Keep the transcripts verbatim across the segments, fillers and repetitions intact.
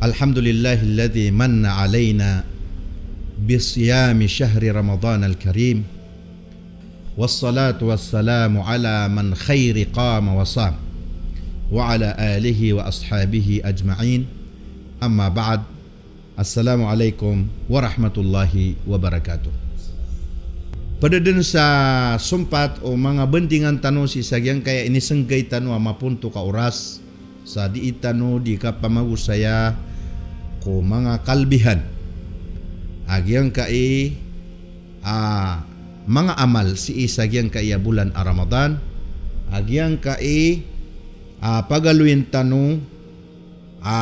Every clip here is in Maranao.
الحمد لله الذي من علينا بصيام شهر رمضان الكريم، والصلاة والسلام على من خير قام وصام، وعلى آله وأصحابه أجمعين. أما بعد، السلام عليكم ورحمة الله وبركاته. Pd dn sa sompat o manga bandingan tano sii sa giyangkaya inisnggay tano a mapontok a oras, sa dii tano di kapamagosaya ko manga kalbihan a giyangkai a manga amal sii sa giyangkai a bolan a Ramadan, a giyangkai a pagaloyin tano a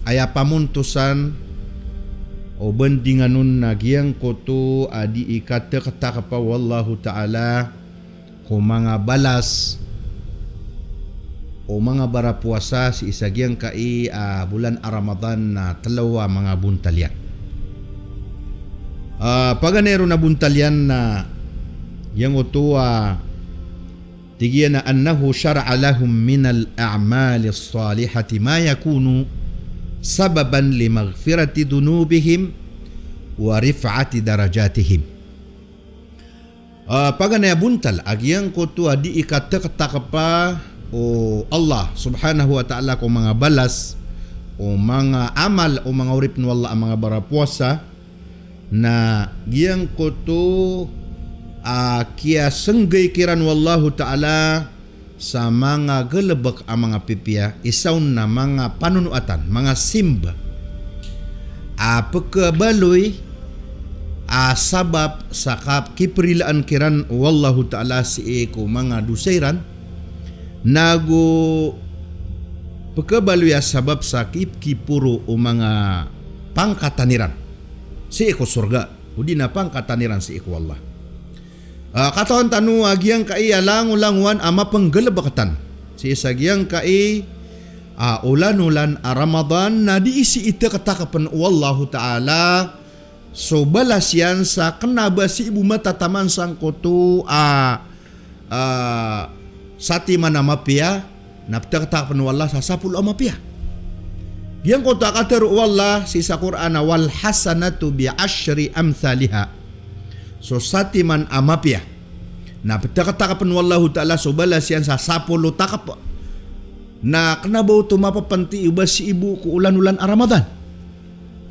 aya pamontosan o bandingan on na giyangkoto a dii katktakpa o Allahu Ta'ala ko manga balas o manga barapowasa sii sa giyangkai a bolan a Ramadan na tlo a manga bontal iyan. Ah, paganay ron a bontal iyan na giyangkoto a tig iyan a, "Annahu shara'a lahum minal a'malis salihati ma yakunu sababan li maghfirati dhunubihim wa rif'ati darajatihim." Ah, paganay a bontal a giyangkoto a dii katktakpa o Allah Subhanahu wa Ta'ala ko manga balas o manga amal o manga oripn o Allah a manga barapowasa, na giyangkoto a kiyasnggay kiran o Allahu Ta'ala sa manga galbk a manga pipiya, isa on na manga panonoatan, manga simba a pkhabaloy a sabap sa kakiprilaan kiran o Allahu Ta'ala sii ko manga dosa iran, nago pkhabaloy a sabap sa kipkiporo o manga pangkatan iran sii ko sorga, odi na pangkatan iran sii ko Allah. Ah, katawan tano a giyangkai a langolangowan a mapnggalbktan sii sa giyangkai a olanolan a Ramadan na dii sii tktakpn o Allahu Ta'ala so balas iyan sa kna ba sii bo matataman sangkoto a, ah, satiman a mapiya, na ptktakpn o Allah sa sapolo a mapiya. Giyangkoto a katharo o Allah sii sa Qur'an a, "Wal hasanatu bi ashri amthaliha." So satiman a mapiya na ptktakpn o Allahu Ta'ala so balas iyan sa sapolo takp. Na kna ba oto mapapnti o ba sii bo ko olanolan a Ramadan.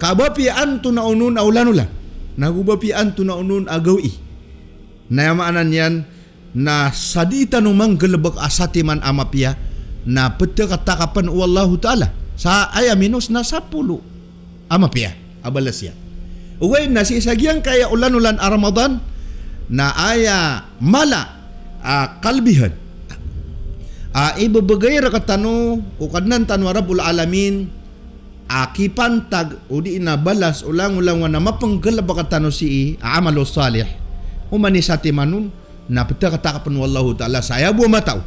Ka ba piyaan to na onon a olanolan, nago ba piyaan to na onon a gawii. Na aya maana niyan na sa dii tano manggalbk a satiman a mapiya na ptktakpn o Allahu Ta'ala sa aya minos na sapolo a mapiya a balas iyan. Ogaid na sii sa giyangkaya olanolan a Ramadan na aya mala a kalbihan a ibbgay rktano o Kadnan tano a Rabbul Alamin a kipantag odi na balas o langolangowan a mapnggalbk tano sii a amalos salih. Oman i satiman on na ptktakpn o Allahu Ta'ala sa aya bo a matao.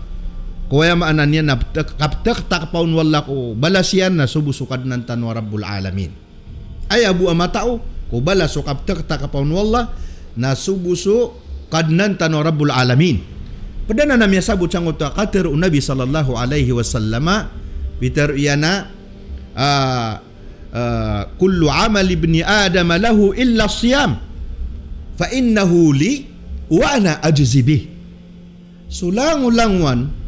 Ko aya maana niyan na ptk-, kaptktakpa on o Allah ko balas iyan na so bo so Kadnan tano a Rabbul Alamin. Aya bo a matao ko balas o kaptktakpa on o Allah na so bo so Kadnan tano a Rabbul Alamin. Pd anan a miyasabot sangkoto a katharo o Nabi sallallahu alaihi wasallam, pitharo iyan a, ah, ah, "Kullu amali ibni Adama lahu illa siyam, fa innahu li wa ana ajzi bih." So langolangowan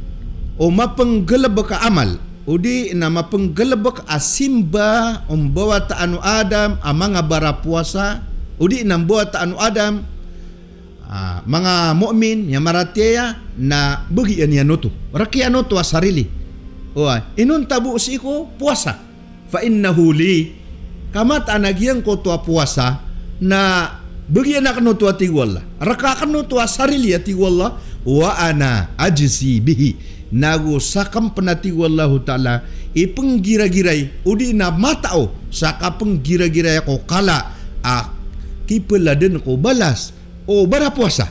o mapnggalbk a amal, odi na mapnggalbk a simba o mbawataan o Adam a manga barapowasa, odi na mbawataan o Adam a manga mu'min, miyamaratiyaya, na bagian iyan oto. Rk iyan oto a sarili. Oway, inonta bo sii ko powasa. Fa innahu li. Ka mataan a giyangkoto a powasa na bagian akn oto a tig o Allah. Rk akn oto a sarili a tig o Allah. Wa ana ajzi bihi. Nago sakn pn a tig o Allahu Ta'ala i pnggiragiray, odi na matao sa kapnggiragiray ko kala a kipladn ko balas o barapowasa.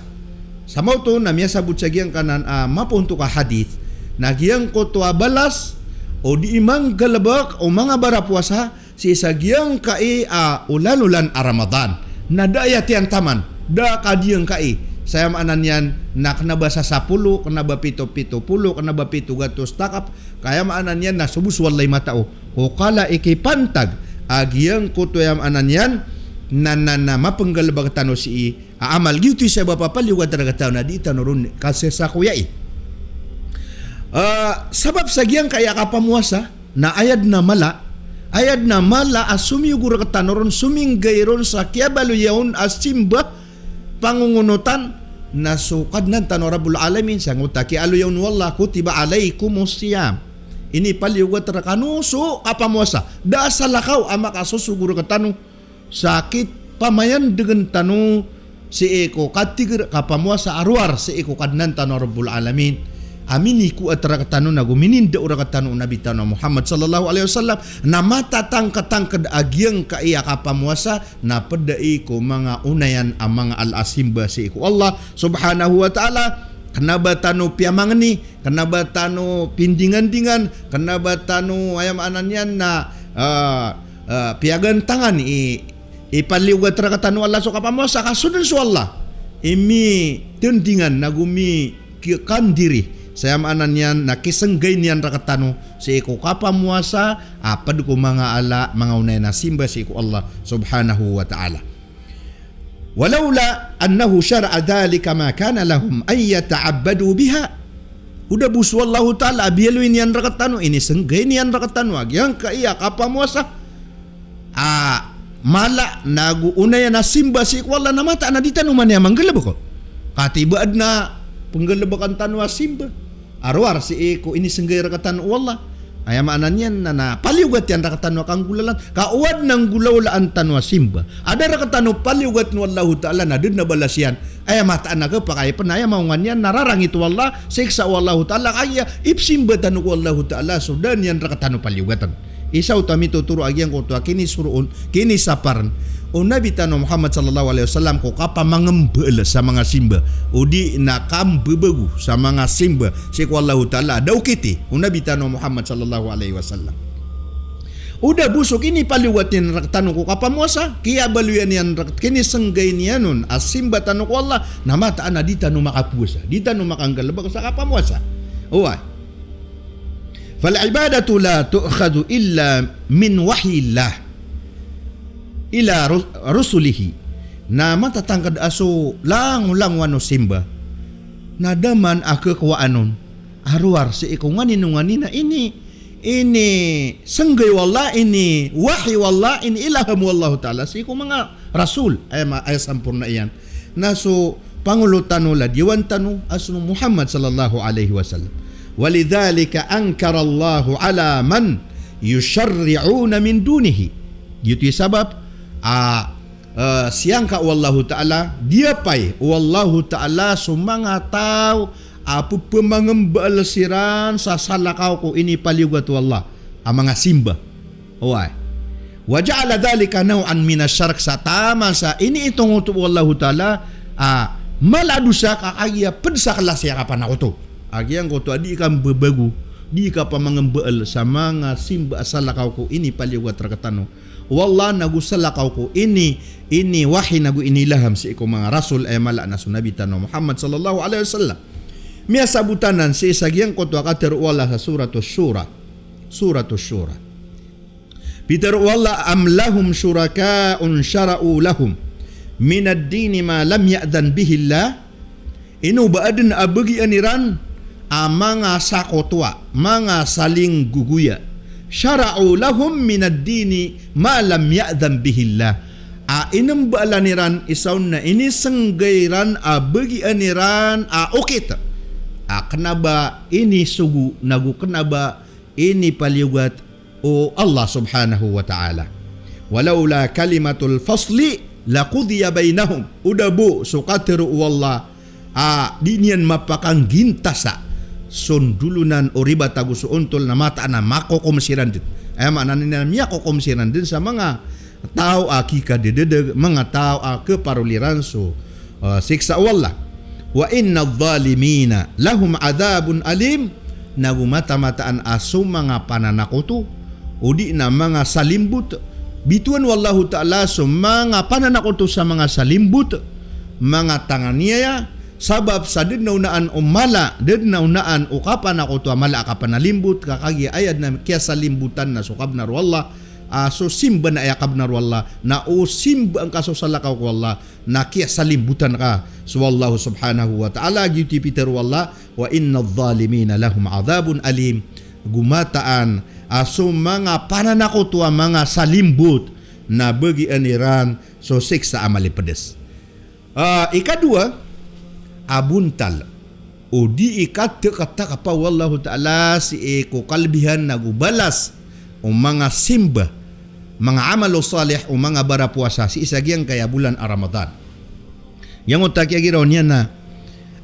Sa maoto na miyasabot sa giyangkanan a mapontok a hadith na giyangkoto a balas o dii manggalbk o manga barapowasa sii sa giyangkai a olanolan a Ramadan na da aya tiyantaman, da ka diyangkai. Sa aya maana niyan na kna ba sa sapolo, kna ba pito, pito polo, kna ba pito gatos takp, ka aya maana niyan na so bo so Allah i matao ko o kala i kipantag a giyangkoto aya maana niyan na, na, na mapenggalebek tano sii a amal. Giyoto i sabap a paliyogat rektano na di tano ron kasesakoyai. Ah, sabap sa giyangkaya kapamowasa na aya den a mala, aya den a mala a somiyogo rektano ron, sominggay ron sa kiyabaloya on a simba, pangongonotan, na so Kadnan tano Rabbul Alamin, sangkoto a kiyaaloya on o Allah, "Kutiba alaykumus siyam." Inipaliyogat rekano so kapamowasa. Da a salakaw a makasosogo rektano sa kipamayandegen tano sii ko katiger kapamowasa a rowar sii ko Kadnan tano Rabbul Alamin. A minikoat rektano nago minindao rektano o Nabi tano Muhammad sallallahu alaihi wasallam, na matatangketangked a giyangkaya kapamowasa na ped ai ko manga onayan a manga ala a simba sii ko Allah subhanahu wa ta'ala. Kena ba tano piyamangeni, kena ba tano pindingandingan, kena ba tano, aya maana niyan na, ah, ah, piyagantangan i, ipaliyogat rektano o Allah so kapamowasa, ka so den so Allah i mitendingan nago mi ki-, kandiri, sa aya maana niyan na kisenggay niyan rektano sii ko kapamowasa a ped ko manga ala, manga onayan a simba sii ko Allah subhanahu wa ta'ala. Walawla annahu shara'a dhalika ma kana lahum an yata'abbadu biha. O da bo so Allahu Ta'ala a biyaloy niyan rektano, inisenggay niyan rektano a giyangkaya kapamowasa a mala nago onayan a simba sii ko Allah, na mataan a di tano man aya manggalebek. Katiba aden a penggalebekan tano a simba a rowar sii ko inisenggay rektano o Allah. Aya maana niyan na, na paliyogat iyan rektano a kanggolalan. Ka o aden a nggolalaan tano a simba a da rektano paliyogaten o Allahu Ta'ala na da den a balas iyan. Aya mataan a kepakay pen, aya maonga niyan na rarangit o Allah, siksa o Allahu Ta'ala, ka giya ipsimba tano ko Allahu Ta'ala so da niyan rektano paliyogaten. Isa oto a mitotoro a giyangkoto a kinisoroon, kinisaparen o Nabi tano Muhammad sallallahu alaihi wasallam ko kapamangembal sa manga simba, odi na kambebago sa manga simba sii ko Allahu Ta'ala a da okiti o Nabi tano Muhammad sallallahu alaihi wasallam. O da bo so kinipaliyogat iyan rektano ko kapamowasa, kiyabaloyan iyan rek-, kinisenggay niyan on a simba tano ko Allah, na mataan a di tano makapowasa, di tano makanggalebek sa kapamowasa. Oway. Fal ibadatu la tu'khadhu illa min wahyillah ila rus-, rusulihi. Na matatangked a so langolangowan o simba na da man a kekowaan on a rowar sii ko nganin o nganin a ini, inisenggay o Allah, iniwahi o Allah, iniilham o Allahu Ta'ala sii ko manga rasul, aya ma-, aya samporna iyan na so pangolo tano, ladiyawan tano a so Muhammad sallallahu alaihi wasallam. Walidhalika ankarallahu ala man yusharri'una min dunihi. Giyoto i sabap a, eh, siyangka o Allahu Ta'ala, diyapay o Allahu Ta'ala so manga taw a pepemangembal siran sa salakaw ko inipaliyogat o Allah a manga simba. Oway. Wa ja'ala dhalika naw'an minash shirk, sa taman sa iniitong oto o Allahu Ta'ala a mala a dosa ka kagiya ped sa kelas iyan kapanakoto. A giyangkoto a di kambebago, di kapamangembal sa manga simba a salakaw ko inipaliyogat rektano o Allah nago salakaw ko ini, iniwahi nago iniilham sii ko manga rasul, aya mala na so Nabi tano Muhammad sallallahu alaihi wasallam. Miyasabotan anan sii sa giyangkoto a katero o Allah sa Suratus Shura. Suratus Shura. Pitero o Allah, "Am lahum shuraka'u shara'u lahum minad dini ma lam ya'dhan bihillah?" Ino ba aden a bagian iran a manga sakotoa, manga salinggogoya. "Shara'u lahum minad dini ma lam ya'dhan bihillah." A inembaalan iran, isa on na inisenggay iran a bagian iran a okit a kena ba inisogo nago kena ba inipaliyogat o Allah subhanahu wa ta'ala. "Walawla kalimatul fasli laqudiya bainahum." O da bo so katero o Allah a di niyan mapakanggintasan so ndolonan o ribat ago so ontol na mataan a makokom siran den. Aya maana niyan na miyakokom siran den sa manga taw a kikadededeg, manga taw a keparoli ran so, eh, siksa o Allah. "Wa innadh dhalimina lahum adhabun alim." Nago matamataan a so manga pananakoto, odi na manga salimbot, bitowan o Allahu Ta'ala so manga pananakoto sa manga salimbot, manga tanganiyaya, Sabap sa da dn a onaan o mala, da dn a onaan o kapanakoto a mala a kapanalimbot, ka kagiya aya dn a kiyasalimbotan na so kabnar o Allah, a so simba na aya kabnar o Allah, na o simba angka so salakaw ko Allah, na kiyasalimbotan ka so Allah subhanahu wa ta'ala, giyoto i pitharo o Allah, "Wa innadh dhalimina lahum adhabun alim." Go mataan a so manga pananakoto a manga salimbot na bagian iran so siksa a malipds. Ah, ikadowa, a bontal o di ikatktaka o Allahu Ta'ala sii ko kalbihan ago balas o manga simba, manga amal o salih, o manga barapowasa sii sa giyangkaya bolan a Ramadan. Giyangkoto a kiyagiraw niyan na,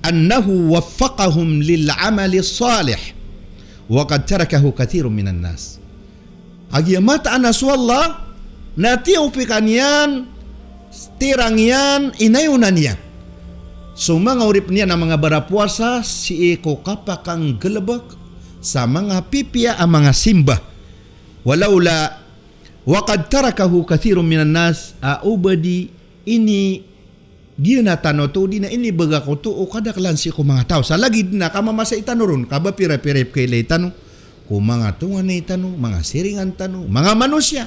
"Annahu waffaqahum lil amali salih, wa qad tarakahu kathirun minan nas." A giya mataan a so Allah na tiyawfiqan iyan, tirang iyan, inayonan iyan so manga oripn iyan a manga barapowasa sii ko kapakanggalbk sa manga pipiya a manga simba. Walawla, wa qad tarakahu kathirun minan nas, a oba di ini giyanan tano oto, di na inibagak oto o kadaklan sii ko manga taw. Sa lagid na kamamasa i tano ron, kabapira-pira i pkailay tano ko manga tonganay tano, manga siringan tano, manga manosiya.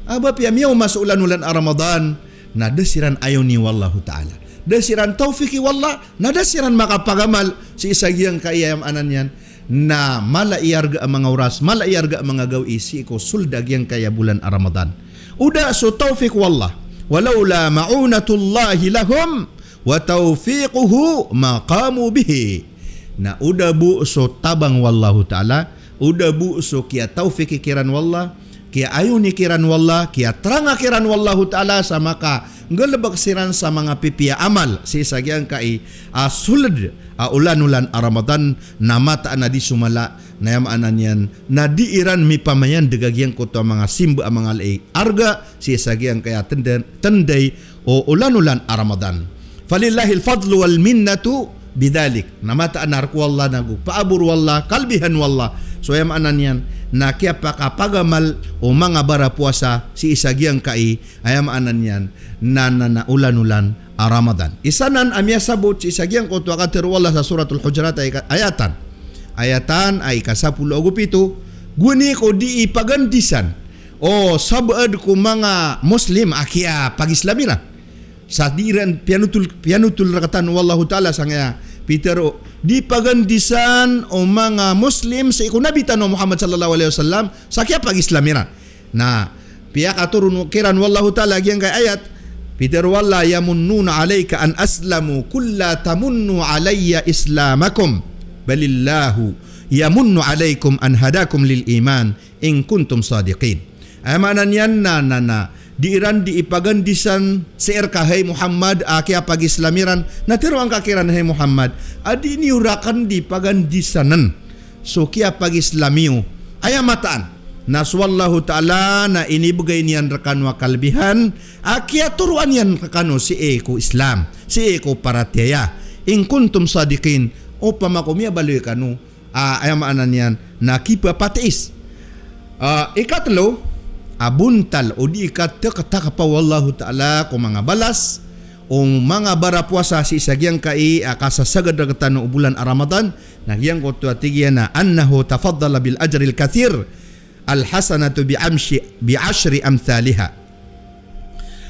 A ba piya miyaoma so olan-olan a Ramadan, na da siran ayoni o Allahu Ta'ala. Da siran tawfiki o Allah, na da siran makapagamal sii sa giyangkaya, aya maana niyan na mala i arga a manga oras, mala i arga a manga gawii sii ko sold a giyangkaya bolan a Ramadan. O da so tawfik o Allah, walawla ma'unatullahi lahum wa tawfiquhu ma qamu bihi. Na o da bo so tabang o Allahu Ta'ala, o da bo so kiyatawfiki kiran o Allah, kiyaayoni kiran o Allah, kiyatranga kiran o Allahu Ta'ala sa makanggalbk siran sa manga pipiya a amal sii sa giyangkai a sold a olan-olan a Ramadan, na mataan a di so mala, na aya maana niyan na di iran mipamayandg a giyangkoto a manga simba a manga laa i arga sii sa giyangkaya tnda-, tnday o olan-olan a Ramadan. Falillahil fadlu wal minnatu bidhalik. Na mataan a rk o Allah nago paabor o Allah, kalbihan o Allah. So aya maana niyan na kiyapakapagamal o manga barapowasa sii sa giyangkai, aya maana niyan na, na, na olan-olan a Ramadan. Isa nan a miyasabot sii sa giyangkoto a katharo o Allah sa Suratul Hujurat a ika-, ayatan. Ayatan a ika sapolo ago pito, gowani ko di ipagandisan o sabaad ko manga Muslim a kiyapag-Islam iran. Sa di iran piyanotol, piyanotol rktano o Allahu Ta'ala sangkaya pitharo, di pagandisan o manga Muslim sii ko Nabi tano Muhammad sallallahu alaihi wasallam sa kiyapag-Islam iran. Na piyakatoron kiran o Allahu Ta'ala giyangkai ayat, pitharo o Allah, "Yamunnuna alayka an aslamu, qul la tamunnu alayya islamakum, balillahu yamunnu alaykum an hadakum lil iman, in kuntum sadiqin." Aya maana niyan na, na, na, di iran di ipagandisan sii rka hay Muhammad a kiyapag-Islam iran, na tharoa ngka kiran hay Muhammad a di niyo rakn di pagandisanan so kiyapag-Islam iyo. Aya mataan na so Allahu Ta'ala na inibgay niyan rkano a kalbihan a kiyatoroan iyan rkano sii ko Islam, sii ko paratiyaya. In kuntum sadiqin, opama ko miyabaloy kano a, aya maana niyan na kipapatiis. A, ikatlo, a bontal o di ikatktaka o Allahu Ta'ala ko manga balas o manga barapowasa sii sa giyangkai a kasasagad rktano o bolan a Ramadan, na giyangkoto a tig iyan a, "Annahu tafaddala bil ajril kathir, al hasanatu bi amshi-, bi ashri amthaliha."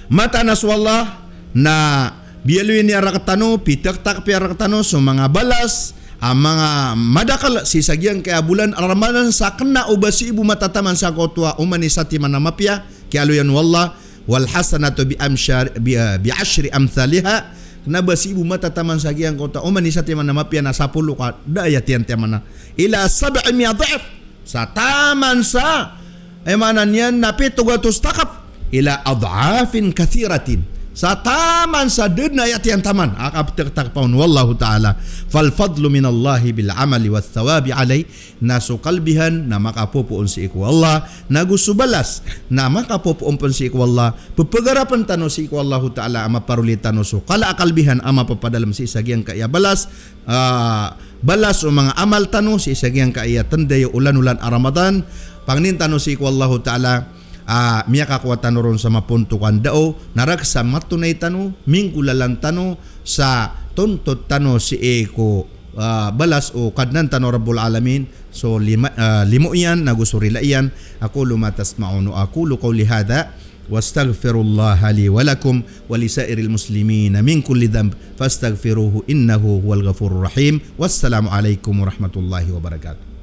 Mataan a so Allah na biyaloy niyan rktano, pitaktak piya rktano so manga balas a manga madakl sii sa giyangkaya bolan a Ramadan sa kna o ba sii bo matataman sangkoto a oman i satiman a mapiya, kiyaaloyan o Allah, "Wal hasanatu bi amshar-, bi, bi ashri amthaliha." Kna ba sii bo matataman sa giyangkoto a oman i satiman a mapiya na sapolo ka da aya tiyan tiyaman a, ila sab'i mi'a dha'if. Sa taman sa, aya maana niyan na pito gatos takp, ila adh'afin kathiratin. Sa taman sa da dn a aya tiyan taman a kaptaktak paon o Allahu Ta'ala. Fal fadlu minallahi bil amali wath thawabi alayh. Na so kalbihan na makapopoon sii ko Allah, na go so balas na makapopoon pn sii ko Allah. Pphagarapn tano sii ko Allahu Ta'ala a maparoli tano so kala a kalbihan a mapapadalm sii sa giyangkaya balas, a, balas o manga amal tano sii sa giyangkaya tnday o olan-olan a Ramadan. Pangnin tano sii ko Allahu Ta'ala a miyakakowa tano ron sa mapontokan dao, na rk sa matonay tano, minggolalan tano sa tontot tano sii ko, ah, balas o Kadnan tano Rabbul Alamin, so lima, ah, limo iyan, nago so rila iyan. أقول ما تسمعون، وأقول قولي هذا، وأستغفر الله لي ولكم ولسائر المسلمين من كل ذنب، فاستغفروه إنه هو الغفور الرحيم. والسلام عليكم ورحمة الله وبركاته.